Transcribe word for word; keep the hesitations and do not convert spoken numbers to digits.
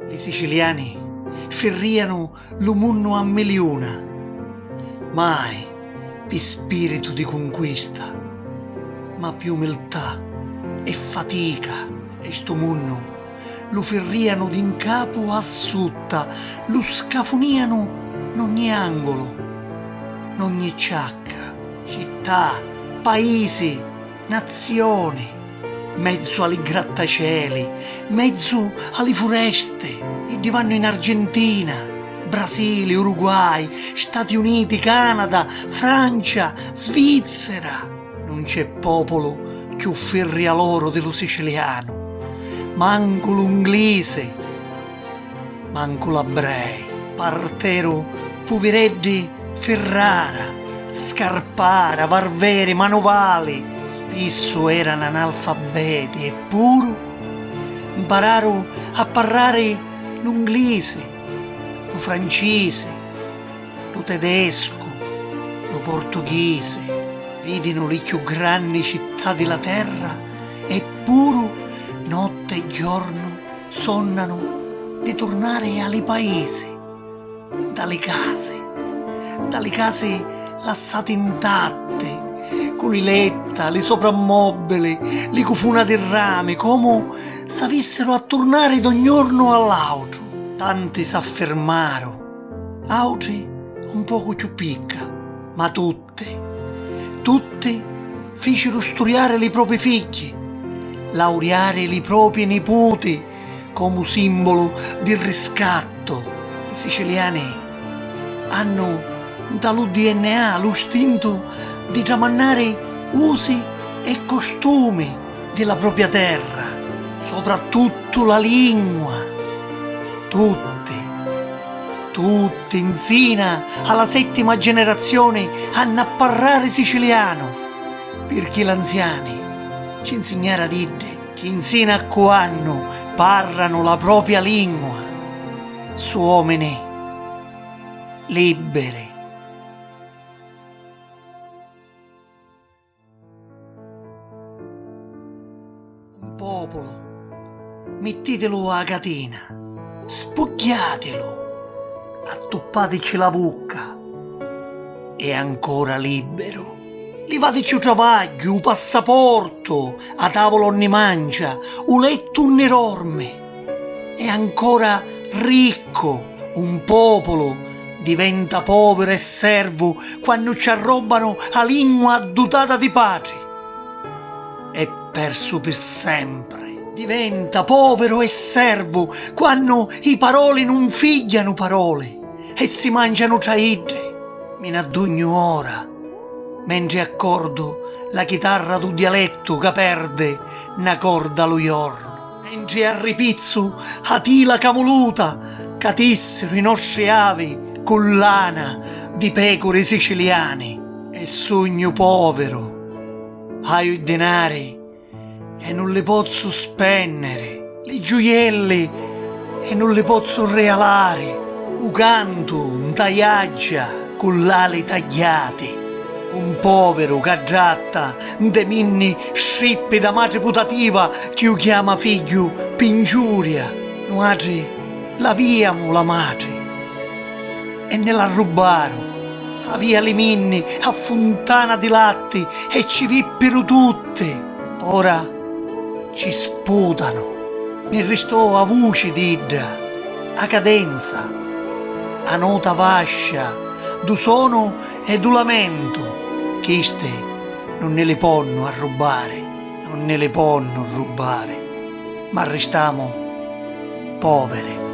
Li siciliani firrianu lu munnu a miliuna, mai pi spiritu di cunquista, ma pi umiltà e fatica, e stu munnu lu firrianu di 'ncapu a sutta, lu scafunianu n'ogni angulu, n'ogni ciacca, città, paisi, nazioni, mezzu a li grattacieli, mezzu a li furesti, iddi vannu in Argentina, Brasili, Uruguai, Stati Uniti, Canada, Francia, Svizzera. Nun c'è populu chiù firria loro di lu sicilianu, mancu lu 'nglisi, mancu l'abbrei. Parteru puvireddi firrara, scarpara, varveri, manuvali, spissu eranu analfabbeti eppuru 'mpararu a parrari lu 'nglisi, lu francisi, lu tedescu, lu portughisi, vidinu li chiù granni città di la terra eppuru notti e jornu sonnanu di turnari a li paisi, nta li casi, nta li casi lassati ntatti, cu li letta, li soprammobili, li cufuna di rami, comu s'avissiru a turnari d'un jornu a l'autru. Tanti s'affirmaru, autri un pocu chiù picca, ma tutti, tutti ficiru sturiari li propi figghi, lauriari li propi niputi comu simbulu di riscattu. Li siciliani hannu nta lu D N A lu stintu di tramannari usi e costumi di la propia terra, soprattuttu la lingua. Tutti, tutti, nzina a la settima generazioni hannu a parrari sicilianu, pirchì l'anziani ci nzignaru ad iddi chi nzina a quannu parranu la propia lingua su omini libbiri. Un populu, mittitilu a catina, spugghiatilu, attuppatici la vucca, è ancora libberu. Livatici u travagghiu, u passaportu, a tavula unni mancia, u lettu unni dormi. È ancora riccu. Un populu diventa poviru e servu quannu ci arrobbanu a lingua addutata di patri. È persu pi sempri. Diventa poviru e servu quannu i paroli nun figghianu paroli e si mancianu tra iddi. Mi n'addugnu ora, mentri accordu la chitarra dû dialettu ca perdi na corda lu jornu, mentri arripizzu a tila camuluta ca tissiru i nostri avi cu lana di pecuri siciliani. E sugnu poviru, haiu i dinari e nun li pozzu spenniri, li giuielli e nun li pozzu rialari, u cantu nta iaggia cu l'ali tagghiati, un poviru ca dratta nte minni strippi da matri putativa chi u chiama figghiu pi ngiuria. Nuatri l'aviamu la matri e ni l'arrubbaru. Avia li minni a funtana di latti e ci vippiru tutti. Ora ci sputanu. Ni ristò a vuci d'idda, a cadenza, a nota vascia dû sonu e dû lamentu. Chisti nun ni li ponnu arrubbari, nun ni li ponnu rubbari, ma ristamu poviri.